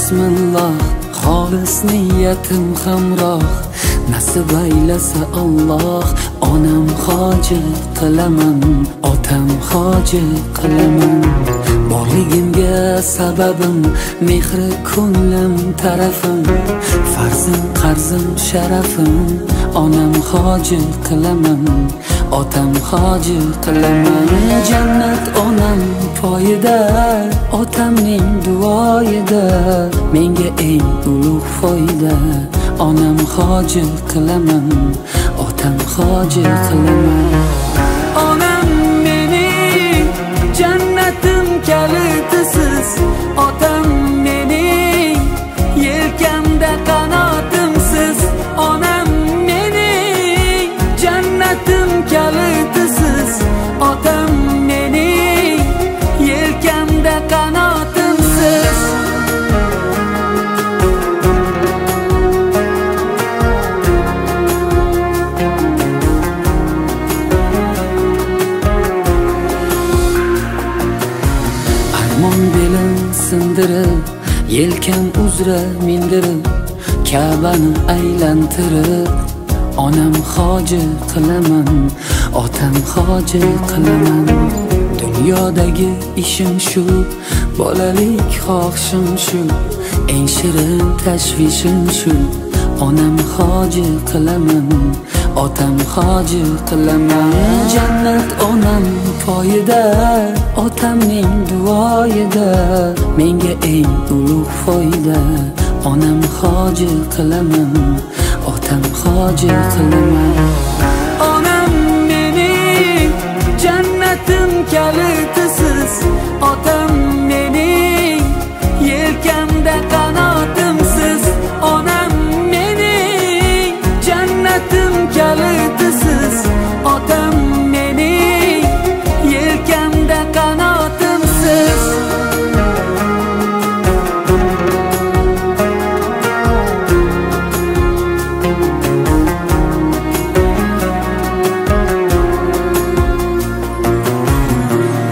Bismillah, xolis niyatim hamroh. Nasib aylasa Alloh, onam hoji qilaman, otam hoji qilaman. Borligimga sababim, mehri ko'nglim tarafim, farzim qarzim sharafim, onam hoji qilaman, otam hoji qilaman. Jannat onam poyida, otamning duoyida, menga eng ulug' foyda, onam hoji qilaman, otam hoji qilaman. Onam mening jannatim kalitisiz, otam mening yelkamda qanotimsiz. Onam mening jannatim kalitisiz, otam mening yelkamda qanotimsiz. Armon belim sindirib, yelkam uzra mindirib, Ka'bani aylantirib, onam hoji qilaman, otam hoji qilaman. Dunyodagi ishim shu, bolalik xohishim shu, eng shirin tashvishim shu, onam hoji qilaman, otam hoji qilaman. Jannat onam poyida, otamning duoyida, menga eng ulug' foyda, onam hoji qilaman, otam hoji qilaman. Onam mening jannatim kalitisiz, otam mening yelkamda qanotimsiz. Onam mening jannatim kalitisiz, otam mening yelkamda qanotimsiz.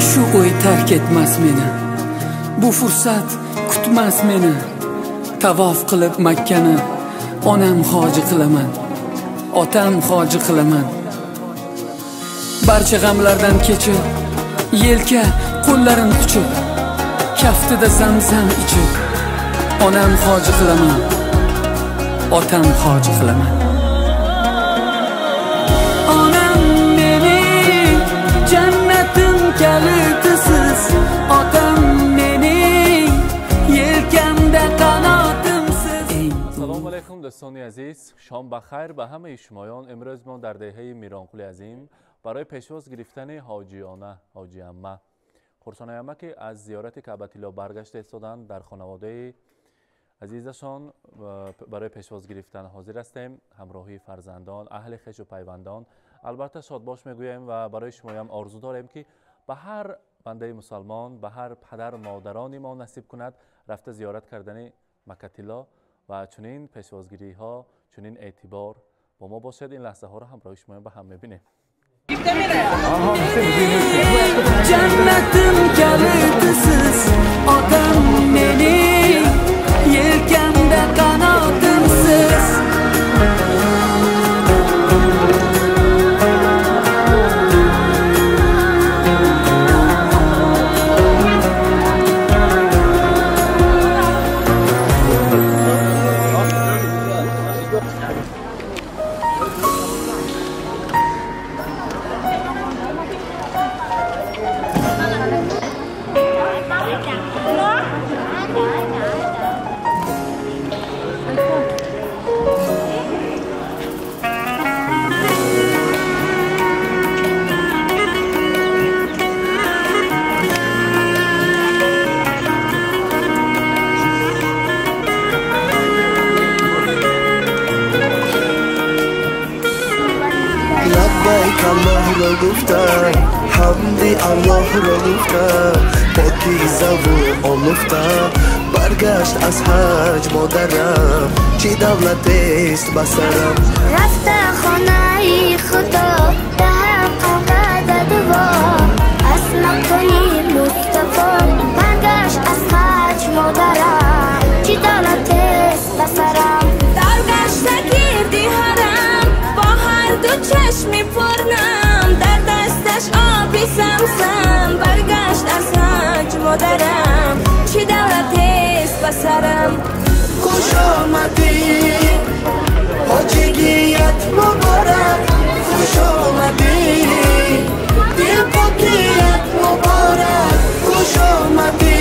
Shu o'y tark etmas meni, bu fursat kutmas meni. Tavof qilib Makkani, onam hoji qilaman, otam hoji qilaman. Barcha g'amlardan kechib, yelka qo'llarim quchib, kaftida zamzam ichib, onam hoji qilaman, otam hoji qilaman. Onam mening jannatim kalitisiz, otam mening yelkamda qanotimsiz. Assalomu alaykum дӯстони азиз, шом ба хайр ба ҳамаи шумоён. Имрӯз мо дар деҳаи Миронқули азим барои пешвоз гирифтани ҳоҷиёна, ҳоҷиамма Хурсонаямма, ки аз зиёрати Каъбатилло баргашта истоданд, дар хонаводаи азизашон барои пешвоз гирифтан ҳозир ҳастем. Ҳамроҳии фарзандон, аҳли хешу пайвандон. Албатта шодбош мегӯем ва барои шумоям орзу дорем, ки ба ҳар бандаи мусалмон, ба ҳар падару модарони мо насиб кунад рафта зиёрат кардани Маккатилло ва чунин пешвозгириҳо, чунин эътибор бо мо бошад. Ин лаҳзаҳоро ҳамроҳи шумоям ба ҳам мебинем. Jannatim kalitisiz, otam mening yelkamda qanotimsiz. Аллоҳро гуфтам, ҳамди Аллоҳро гуфтам, покизаву олуфта баргашт аз ҳаҷ модарам, чӣ давлатест ба сарам. Рафта хонаи худо, даҳам қанқада дуо, аз макони Мустафо баргашт аз ҳаҷ модарам, чӣ модарам, чӣ давлатест ба сарам. Хуш омадӣ, ҳоҷигият муборак. Хуш омадӣ, дилпокият муборак. Хуш омадӣ,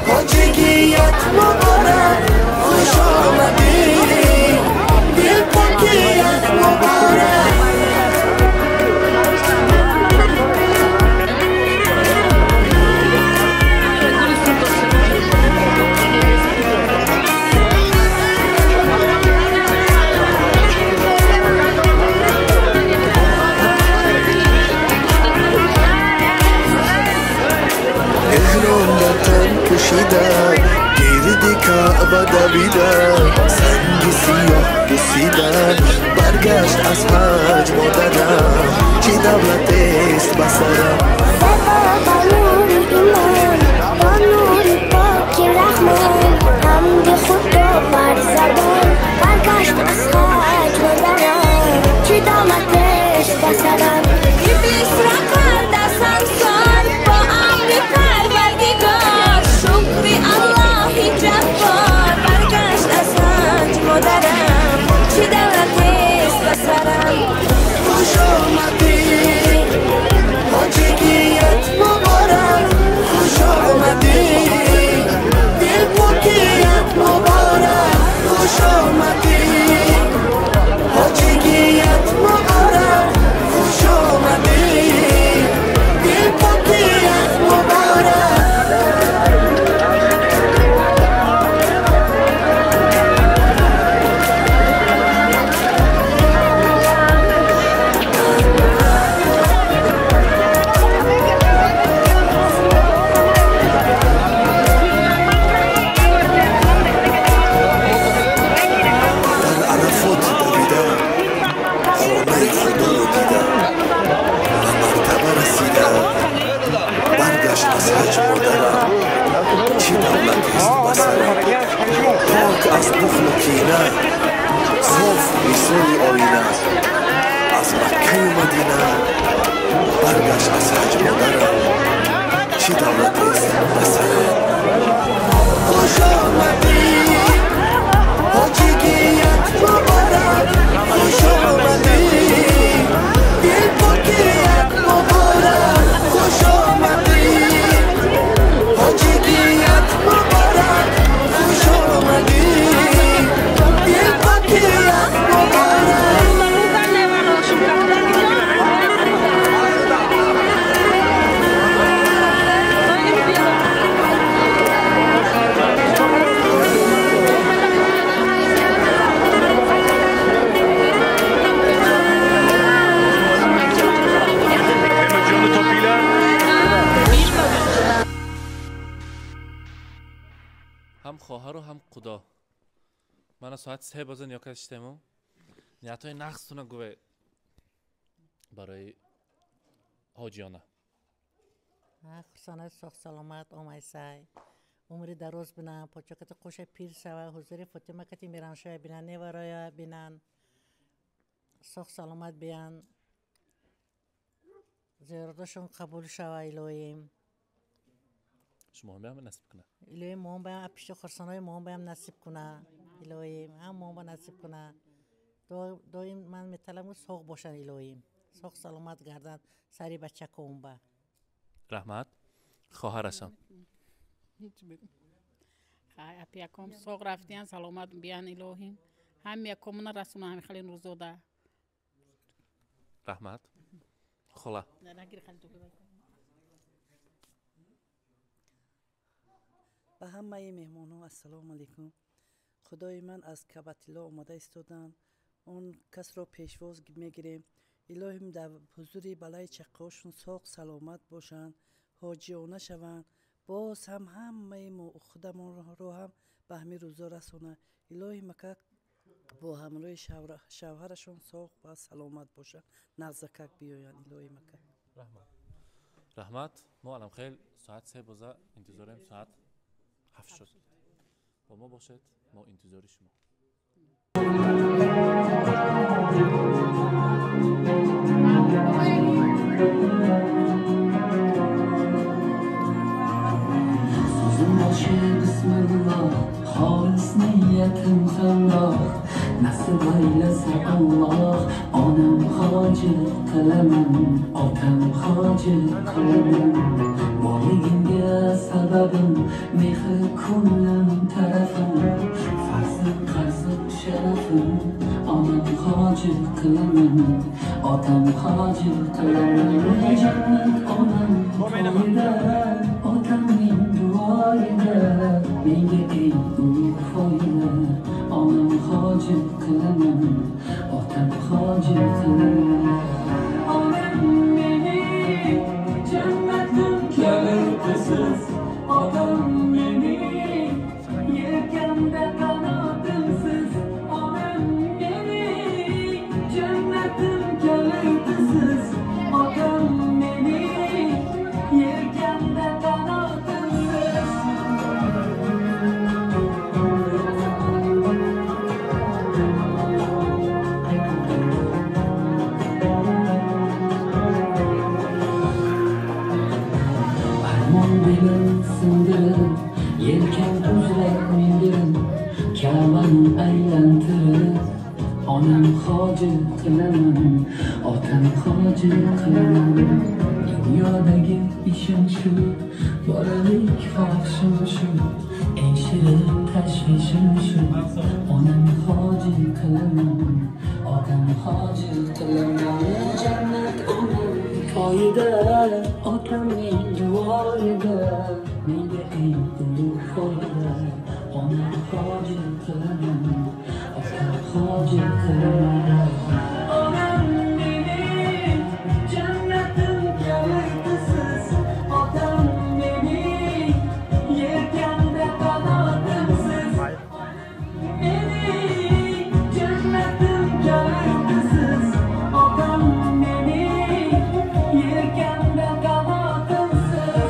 ҳоҷигият муборак. Хуш омадӣ, дилпокият муборак. Гирди Каъба давида, санги сиёҳ бусида, баргашт аз ҳаҷ модарам, чӣ давлатест ба сарам. Ба нури имон, бо нури поки раҳмон, ҳамди худро бар забон, баргашт аз ҳаҷ модарам, чӣ давлатест ба сарам. Иблисро карда сангсор бо амри Парвардигор, шукри Аллоҳи Ҷаббор, баргашт аз ҳаҷ модарам, чӣ давлатест ба сарам. Хуш омадӣ, ҳоҷигият муборак. Хуш омадӣ, дилпокият муборак. Хуш омадӣ, ҳоҷигият муборак. Хуш омадӣ, дилпокият муборак. Аз бухлу кина, соф мисоли оина, аз Маккаю Мадина, баргашт аз ҳаҷ модарам, чӣ давлатест ба сарам. Хуш омадӣ, ҳоҷигият муборак. Хуш омадӣ, дилпокият муборак. Хуш омадӣ, ҳоҷигият муборак. Хуш омадӣ, дилпокият муборак. Ҳам хоҳару ҳам худо. Мана соати 3 боза ниё кашидему ниятҳои нағзтуна гуве барои ҳоҷиёна. Хурсана соғ саломат омайсай, умри дароз бинан, почокати қӯша пир шава, ҳузури Фотима кати Мираншоя бинан, невароя бинан, соғ саломат биян, зиёратошон қабул шава илоҳим. Шумо ҳам насиб куна. Илоҳим моҳам баям пишти хурсанои моҳам баям насиб куна. Илоҳим ҳам моҳам ба насиб куна. Доим ман металабам соғ бошанд илоҳим. Соғ саломат гарданд сари бачаком ба. Раҳмат. Хоҳарашон. Хай апияком соғ рафтиян саломат биян илоҳим. Ҳам якомуна расуна ҳами халин рӯзода. Раҳмат. Хола. Ба ҳамаи меҳмонҳо ассалому алайкум. Худои ман аз Кабатилло омада истоданд. Он касро пешвоз мегирем. Илоҳим дар ҳузури балаи чаққошон соғ саломат бошанд, ҳоҷиёна шаванд. Боз ҳам ҳамаи мо худамонро ҳам ба ҳамин рӯзо расонанд. Илоҳим ака бо ҳамроҳи шавҳарашон соғ ва саломат бошанд, нағзакак биёянд илоҳим ака. Раҳмат. Раҳмат. Мо аламхел соат 3 боза интизорем, соат 7 шуд. Бо мо бошед, мо интизори шумо. Bismillah, xolis niyatim hamroh, nasib aylasa Alloh, onam hoji qilaman, otam hoji qilaman. Borligimga sababim, mehr ko'nglim tarafim, farzim qarzim sharafim, onam hoji qilaman, otam hoji qilaman. Jannat onam qo'lida, otamning duoyida, menga eng ulug' foyda, onam hoji qilaman, otam hoji qilaman. Onam mening jannatim kalitisiz, otam mening yelkamda qanotimsiz, onam mening jannatim kalitisiz, otam mening yelkamda qanotimsiz. Armon belim sindirib, yelkam uzra mindirib, Ka'bani aylantirib, onam hoji qilaman, otam hoji qilaman. Dunyodagi ishim shu, bolalik xohishim shu, eng shirin tashvishim shu, onam hoji qilaman, otam hoji qilaman. Jannat onam poyida, otamning duoyida, menga eng ulug' foyda, onam hoji qilaman, otam hoji qilaman. Onam mening jannatim kalitisiz, otam mening yelkamda qanotimsiz, mening jannatim kalitisiz, otam mening yelkamda qanotimsiz.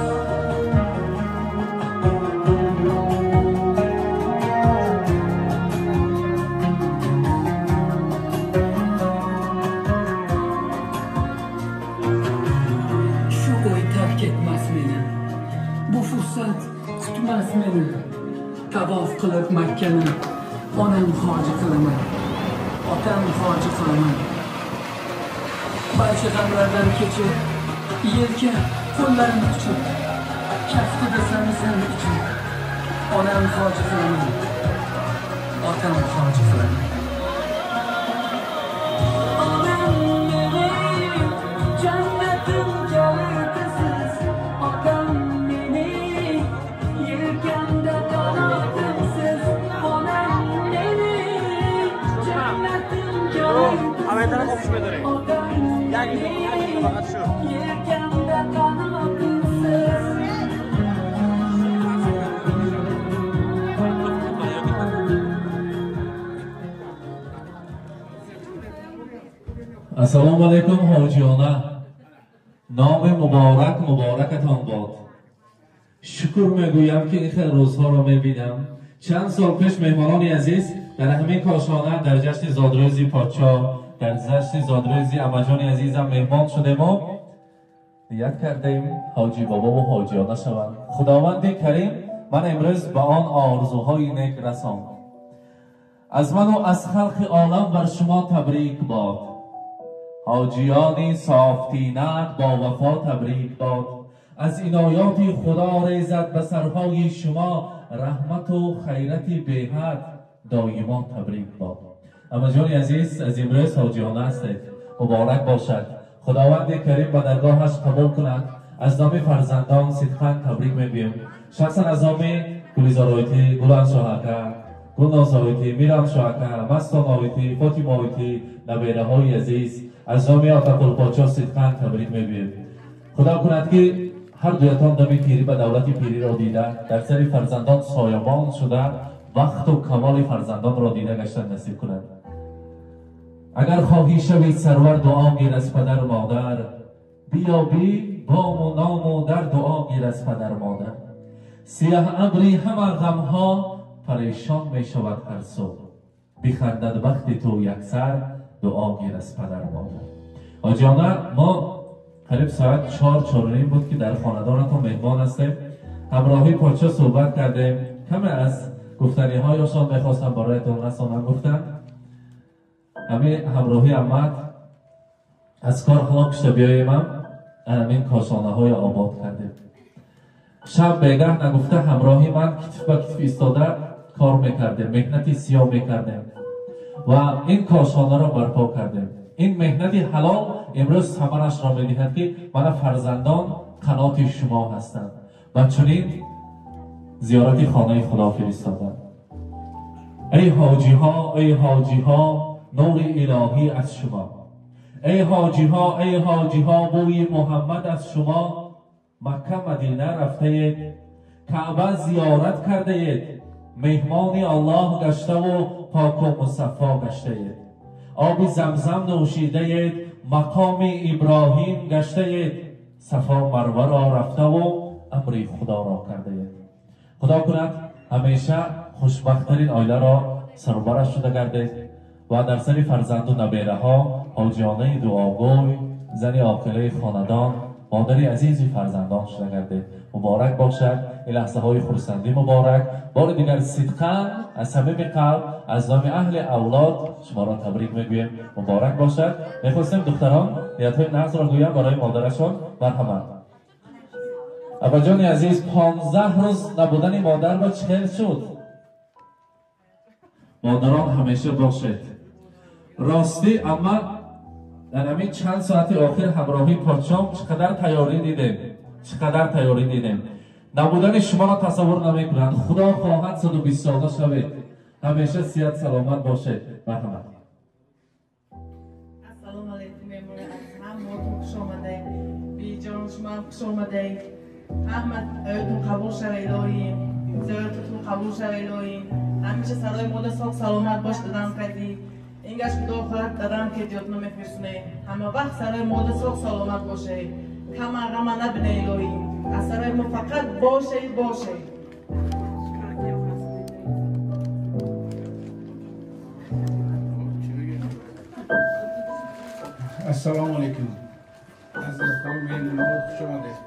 Shu o'y tark etmas meni, bu fursat kutmas meni, tavof qilib Makkani, onam hoji qilaman, otam hoji qilaman. Barcha g'amlardan kechib, yelka qo'llarim quchib, kaftida zamzam ichib, onam hoji qilaman, otam hoji qilaman. Onam mening jannatim kalitisiz, otam mening yelkamda qanotimsiz, onam mening jannatim kalitisiz, otam mening yelkamda qanotimsiz. Assalomu alaykum hojiona. Номи муборак муборакатон бод. Шукр мегӯям ки ин хел рӯзҳоро мебинам. Чанд сол пеш меҳмонони азиз дар ҳамин кошона дар ҷашни зодрӯзи подшоҳ, дар ҷашни зодрӯзи амаҷони азизам меҳмон шудему ният кардем ҳоҷи бобову ҳоҷиёна шаванд. Худованди карим ман имрӯз ба он орзуҳои нек расонд. Аз ману аз халқи олам бар шумо табрик бод. ҳоҷиёни софтинат бо вафо табрик бод. Аз иноёти худо резад ба сарҳои шумо раҳмату хайрати беҳад доимо табрик бод. Амаҷони азиз, аз имрӯз ҳоҷиёна ҳастед, муборак бошад. Худованди карим ба даргоҳаш қабул кунад. Аз номи фарзандон сидқан табрик мегӯем. Шахсан аз номи Гулизороитӣ, Гуланшоҳака, Гулнозоитӣ, Мираншоҳака, Мастоноитӣ, Фотимоитӣ, набераҳои азиз, аз номи Отақулподшоҳ сидқан табрик мегӯем. Худо кунад ки ҳар дуятон дами пирӣ ба давлати пириро дида, дар сари фарзандон соябон шуда, вақту камоли фарзандонро дида гаштан насиб кунад. Агар хоҳӣ шавӣ сарвар, дуо гир аз падару модар, биёбӣ бому ному дар, дуо гир аз падару модар. Сиёҳ абри ҳама ғамҳо парешон мешавад ҳар субҳ, бихандад бахти ту яксар, дуо гир аз падару модар. Ҳоҷиёна, мо қариб соат 4-4:30 буд ки дар хонадонатон меҳмон ҳастем. Ҳамроҳи подшоҳ суҳбат кардем, Каме аз гуфтаниҳояшон мехостам бароятон расонам. Гуфтанд ҳамин ҳамроҳӣ амад аз кор хилоф кушта биёемам, ҳамин кошонаҳои обод кардем. Шаб бегаҳ нагуфта ҳамроҳи ман китф ба китф истода кор мекардем, меҳнати сиёҳ мекардем ва ин кошонаро барпо кардем. Ин меҳнати ҳалол имрӯз самарашро медиҳад, ки мана фарзандон қаноти шумо ҳастанд ва чунин зиёрати хонаи Худо фиристоданд. Эй ҳоҷиҳо, эй ҳоҷиҳо, нури илоҳӣ аз шумо. Эй ҳоҷиҳо, эй ҳоҷиҳо, бӯи Муҳаммад аз шумо. Макка Мадина рафтаед, Каъба зиёрат кардаед, меҳмони Аллоҳ гаштаву поку мусаффо гаштаед, оби Замзам нӯшидаед, мақоми Иброҳим гаштаед, Сафо Марваро рафтаву амри Худоро кардаед. Худо кунад ҳамеша хушбахттарин оиларо сарбараш шуда гардед ва дар сари фарзанду набераҳо ҳоҷиёнаи дуогӯй, зани оқилаи хонадон, модари азизи фарзандон шуда гардед. Муборак бошад ин лаҳзаҳои хурсандӣ, муборак. Бори дигар сидқан аз самими қалб аз номи аҳли авлод шуморо табрик мегӯем. Муборак бошад. Мехостем духтарон ниятҳои нағзро гӯям барои модарашон. Марҳамат. Абаҷони азиз, 15 рӯз набудани модар ба чӣ хел шуд? Модарон ҳамеша бошед. Ростӣ, амма дар ҳамин чанд соати охир ҳамроҳии подшоҳ чӣ қадар тайёрӣ дидем, чӣ қадар тайёрӣ дидем. Набудани шуморо тасаввур намекунанд. Худо хоҳад 120 сола шавед. Ҳамеша сиҳат саломат бошед. Марҳамат. Ассалому алайкум, меҳмони азиз, ҳамаатон хуш омадед. Биҷон, шумо ҳам хуш омадед. Ҳама оятон қабул шава илоҳӣ, зиёрататон қабул шава илоҳӣ. Ҳамеша садои мода соғ саломат бош дадам кардӣ. Ингаш Худо хоҳад дадам ки диётно мефирсуне. Ҳама вақт сарои мода соғ саломат боше. Кама ғама набине илоҳӣ. Аз сарои мо фақат боше боше. Ассалому алайкум. Аз меҳмонҳо хуш омадед.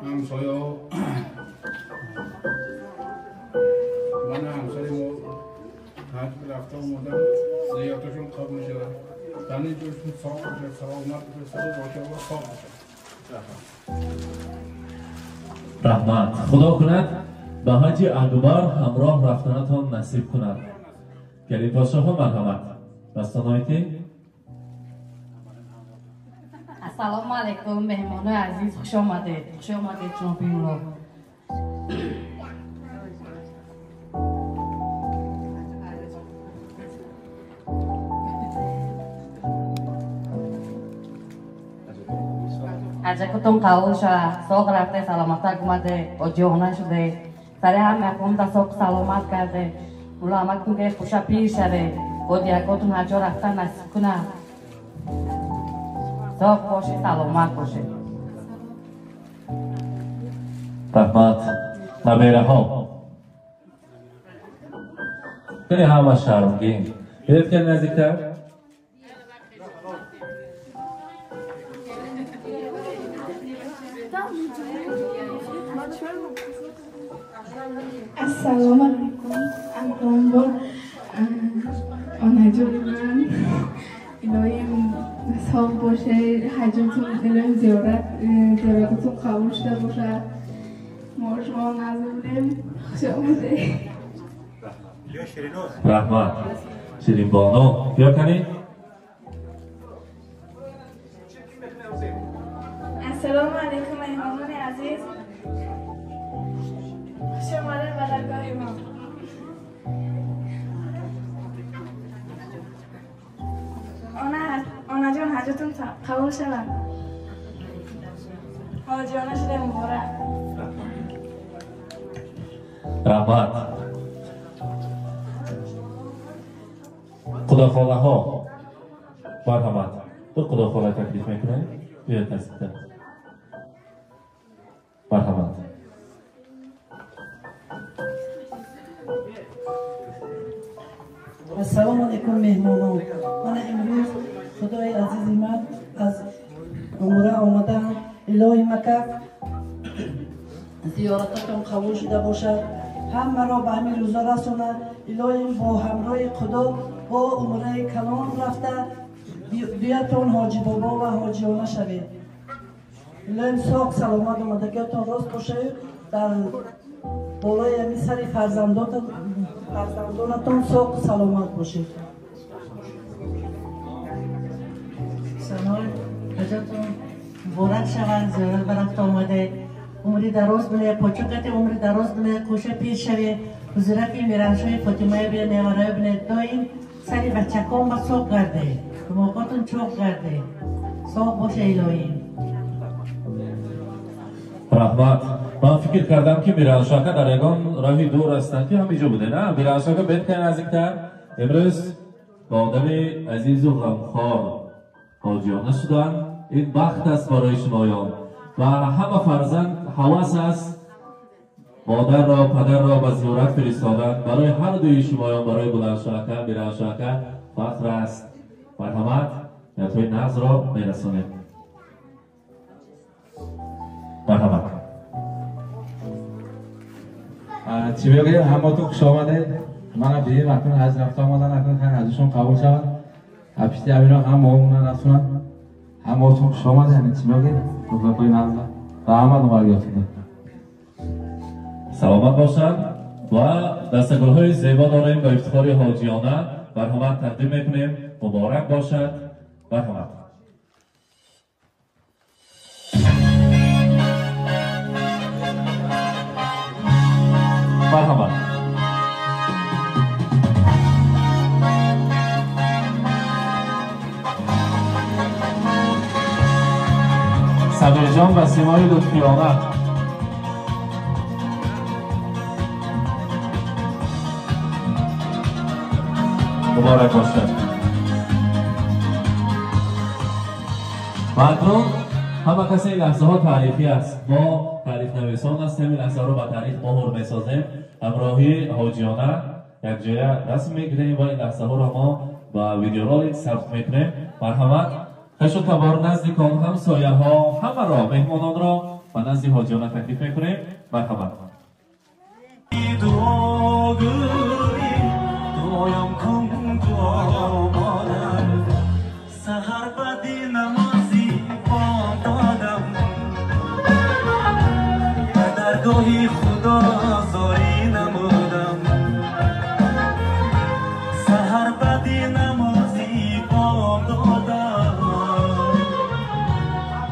Ҳамсояҳо, ман ҳамсари мо ҳаҷ рафта омадам, зиёраташон қабул шавад. Тани ҷӯшон соғ бошад, саломат бошад, садо бошад ва соғ бошад. Раҳмат. Худо кунад ба ҳаҷи акбар ҳамроҳ рафтанатон насиб кунад. Калидпошоҳо марҳамат. Дастоноити. Ассалому алайкум, меҳмонои азиз, хуш омадед. Хуш омадед, ҷаноби мулло. Аҷакутон қабул шава, соғ рафте, саломатак омаде, оҷиёна шуде, сари ҳам яқонда соғ саломат карде. Мулло амакун ке хуша пир шаве, одиякотун ҳаҷо рафтан насиб куна. Соғ бошед, саломат бошед. Раҳмат. Набераҳо. Хеле ҳама шармгин. Биёед хеле наздиктар. Ассалому алайкум. Аввалон онаҷони ман, илоҳим соғ боше, ҳаҷотун илоҳим зиёрататон қабул шуда бошад. Мо шумо назр будем. Хуш омадед. Раҳмат. Ширинбону, биё кани. Ассалому алайкум, меҳмонони азиз. Хуш омадед ба даргоҳи мо. Онаҷон, ҳаҷотун қабул шавад. Ҳоҷиёна шуда муборак. Раҳмат. Худохолаҳо, марҳамат. Ду худохола таклиф мекунем. Биёед наздиктар. Марҳамат. Ассалому алайкум, меҳмонон. Мана имрӯз Худои азизи ман аз умра омадаам. Илоҳи Макка зиёрататон қабул шуда бошад. Ҳамаро ба ҳамин рӯза расонад. Илоҳим бо ҳамроҳи Худо бо умраи калон рафта биятон ҳоҷи бобо ва ҳоҷиёна шавед. Илоҳим соғ саломат омадагиятон рост бошаю дар болои ҳамин сари фарзандонатон соғ саломат бошед. Санои ҳаҷатон муборак шаванд, зиёрат ба рафта омаде. Умри дароз биле, почокати умри дароз биле, кӯша пир шаве, ҳузураки Мираншоҳи Фотимая биле, невароя биле, доим сари бачакон ба соғ гарде, думоғотон чоқ гарде. Соғ боша илоҳим. Раҳмат. Ман фикр кардам ки Мираншоҳ дар ягон роҳи дур ҳастанд ки ҳаминҷо буде. На, Мираншоҳ бед кай наздиктар. Имрӯз ба одами азизу ғамхор ҳоҷиёна шуданд. Ин бахт аст барои шумоён ва ҳама фарзанд ҳавас аст модарро, падарро ба зиёрат фиристодан. Барои ҳар дуи шумоён, барои Буландшоҳака, Мираншоҳака фахр аст. Марҳамат, ниятҳои нағзро мерасонем. Марҳамат. Чӣ мегӯем, ҳаматон хуш омадед. Мана бигем, акнун ҳаҷ рафта омадан, акнун ҳаҷшон қабул шавад. Пишти амиро ҳам моомона расонад. Ҳаматон хуш омадед. Чӣ мегӯем, гапҳои нағза раҳмат муборакётон. Саломат бошанд ва дастагулҳои зебо дорем ба ифтихори ҳоҷиёна. Марҳамат тақдим мекунем. Муборак бошад. Марҳамат. Марҳамат. Сабирҷон ба симои лутфиёна. Муборак бошад. Ва акнун ҳама касе ин лаҳзаҳо таърихӣ аст. Мо таърихнависон ҳастем, ин лаҳзаҳоро ба таърих муҳр месозем. Ҳамроҳи ҳоҷиёна якҷоя расм мегирем ва ин лаҳзаҳоро мо ба видеоролик сабт мекунем. Марҳамат, хешу табор, наздикон, ҳамсояҳо, ҳамаро, меҳмононро ба назди ҳоҷиёна таклиф мекунем. Марҳамат. Дуоям кун дуо модар, саҳар баъди намози бомдодам, ба даргоҳи Худо зорӣ намудам. Саҳар баъди намози бомдодам,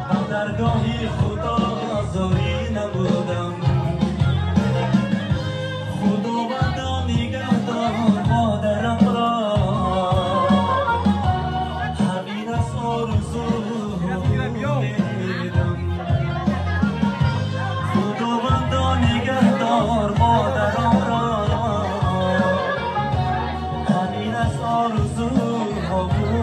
ба даргоҳи Худо зорӣ намудам. Худовандо нигаҳдор модарам ро, ҳамин аст орзу умедам. Худовандо нигаҳдор модарам ро, ҳамин аст орзу умедам.